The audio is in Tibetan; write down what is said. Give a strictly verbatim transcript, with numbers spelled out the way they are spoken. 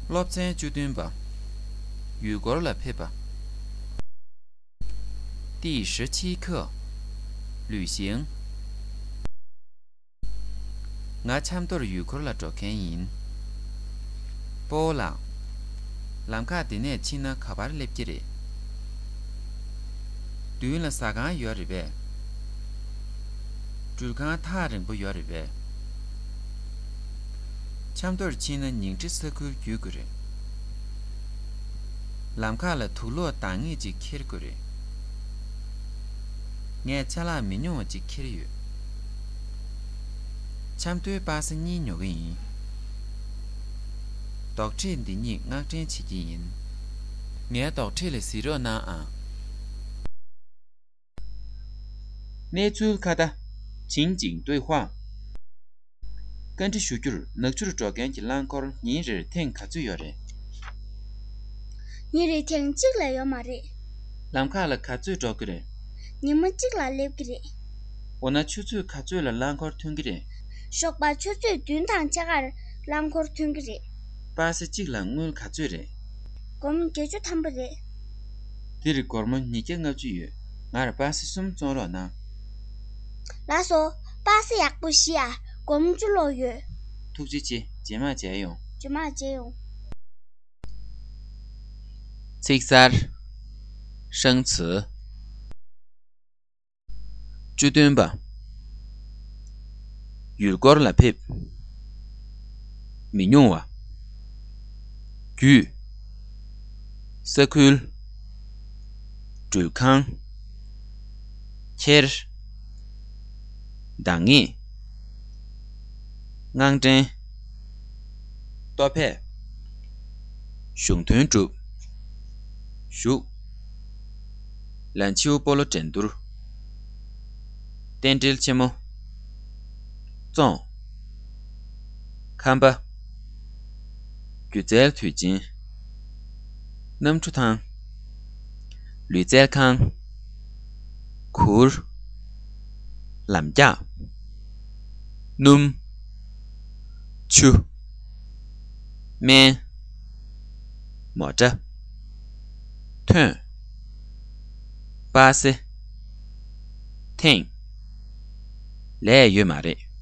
སློབ་ཚན་བཅུ་བདུན་པ། ཡུལ་སྐོར་ལ་ཕེབས་པ། 第十七课。旅行。 ང་ཆབ་མདོར་ཡུལ་སྐོར་ལ་འགྲོ་མཁན་ཡིན། སྤོ་བོ་ལགས། ལམ་ཁ་འདི་ནས་ཕྱིན་ན་ག་པར་སླེབས་ཀྱི་རེད། མདུན་ལ་ཟ་ཁང་ཡོད་རེད་པས། འགྲུལ་ཁང་ཐག་རིང་པོ་ཡོད་རེད་པས། ཆབ་མདོར་ཕྱིན་ན་ཉིང་ཁྲི་ས་ཁུལ་བརྒྱུད་དགོས་རེད། ལམ་ཁ་ལ་དུག་ལོག་འདང་ངེས་ཅིག་འཁྱེར་དགོས་རེད། ངས་ཆ་ལག་མི་ཉུང་བ་ཅིག་འཁྱེར་ཡོད། ཆབ་མདོའི་པ་སེ་གཉིས་ཉོ་གི་ཡིན། རྡོག་ཁྲེས་འདི་གཉིས་མངགས་འདྲེན་བྱེད་ཀྱི་ཡིན། ངའི་རྡོག་ཁྲེས་ལ་གཟིགས་རོགས་གནང་ཨ། 内村 ཁ་བརྡ། 情景对话。 བཀའ་འདྲི་ཞུ་རྒྱུར། ནག་ཆུར་འགྲོ་མཁན་གྱི་རླངས་འཁོར་ཉིན་རེར་ཐེངས་ག་ཚོད་ཡོད་རེད། ཉིན་རེར་ཐེངས་གཅིག་ལས་ཡོད་མ་རེད། ལམ་ཁ་ལ་ག་ཚོད་འགྲོ་གི་རེད། ཉི་མ་གཅིག་ལ་སླེབས་ཀྱི་རེད། འོ་ན་ཆུ་ཚོད་ག་ཚོད་ལ་རླངས་འཁོར་ཐོན་གྱི་རེད། ཞོགས་པ་ཆུ་ཚོད་བདུན་དང་ཕྱེད་ཀར་རླངས་འཁོར་ཐོན་གྱི་རེད། པ་སེ་གཅིག་ལ་དངུལ་ག་ཚོད་རེད། སྒོར་མོ་བརྒྱད་ཅུ་ཐམ་པ་རེད། འདིར་སྒོར་མོ་ཉིས་བརྒྱ་ལྔ་བཅུ་ཡོད། ངར་པ་སེ་གསུམ་བཙོང་རོགས་གནང་། ལགས་སོ། པ་སེ་ཡག་པོ་བཞི་ཡ། སྒོར་མོ་བཅུ་ལོག་ཡོད། ཐུགས་རྗེ་ཆེ། རྗེས་མ་མཇལ་ཡོང་། རྗེས་མ་མཇལ་ཡོང་། ཚིག་གསར། 生词。 བཅུ་བདུན་པ། ཡུལ་སྐོར་ལ་ཕེབས། མི་ཉུང་བ། བརྒྱུད། ས་ཁུལ། འགྲུལ་ཁང་། འཁྱེར། འདང་ངེས། མངགས་འདྲེན། ལྟོ་ཕད། གཞུང་དོན་སྒྲུབ། ཞུགས། 篮球 སྤོ་ལོ་འགྲན་བསྡུར། རྟེན་འབྲེལ་ཆེན་མོ། བཙོང་། ཁམས་པ། སྒྱུ་རྩལ་དུས་ཆེན། གནམ་གྲུ་ཐང་། ལུས་རྩལ་ཁང་། གུར། ལམ་རྒྱགས། སྣུམ། ཆུ། སྨན། མོ་ཊ། ཐོན། པ་སེ། ཐེངས། ལས་ཡོད་མ་རེད།